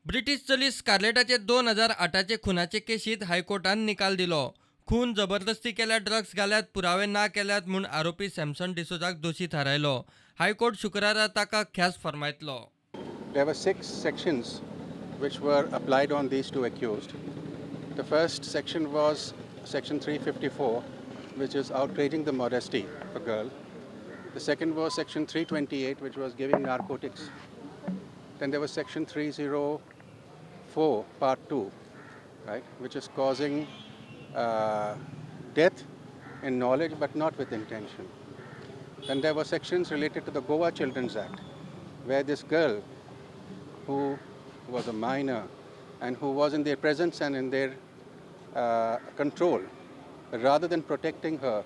British चली स्कारलेटाचे 2008चे खुनाचे केशीत हायकोर्टान निकाल दिलो. खून जबरदस्ती केल्यार, ड्रग्स घाल्यात, पुरावे ना केल्यात म्हूण आरोपी सॅमसन डिसोजाक दोशी थारायलो. हायकोर्ट शुक्रारा ताका ख्यास्त फर्मायतलो. There were six sections which were applied on these two accused. The first section was section 354, which is outraging the modesty of a girl. The second was section 328, which was giving narcotics. Then there was section 304, part 2, right, which is causing death in knowledge but not with intention. Then there were sections related to the Goa Children's Act, where this girl who was a minor and who was in their presence and in their control, rather than protecting her,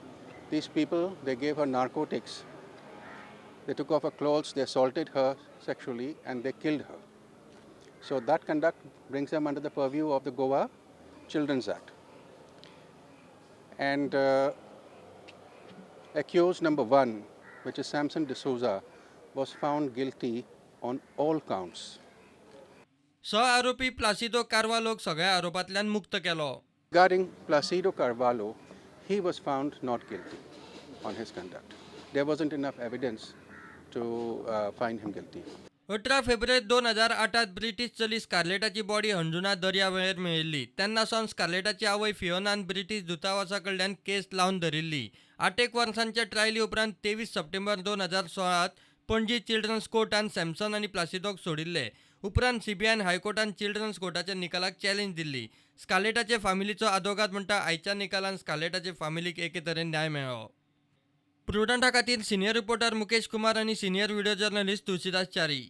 these people, they gave her narcotics. They took off her clothes, they assaulted her sexually, and they killed her. So that conduct brings them under the purview of the Goa Children's Act. And accused number one, which is Samson D'Souza, was found guilty on all counts. स आरोपी प्लासिदो कार्वालोक सगळ्या आरोपांतल्यान मुक्त केलो. Regarding Placido Carvalho, he was found not guilty on his conduct. There wasn't enough evidence to find him guilty. 18 February 2008त British चली स्कारलेटाची body हणजुणा दर्या वेळेर मेळिल्ली. तेन्ना सावन स्कारलेटाची आवय फियोनान ब्रिटीश दुतावासा कडल्यान केस लावन धरिल्ली. आठेक वर्सांच्या ट्रायली उपरांत 23 सप्टेंबर 2016त पणजी चिल्ड्रन्स कोर्टान सॅमसन आनी प्लासिदोक सोडिल्ले. उपरांत सीबीआयन हायकोर्टान चिल्ड्रन्स कोर्टाच्या निकालाक चॅलेंज दिल्ली. स्कारलेटाचे फामिलीचो आदोगाद म्हणटा, आयच्या निकालान स्कारलेटाचे फामिलीक एके तरेन न्याय मेळ्ळो. प्रुडंटा खातीर सिनियर रिपोर्टर मुकेश कुमार आनी senior video journalist Tulsidas Chari.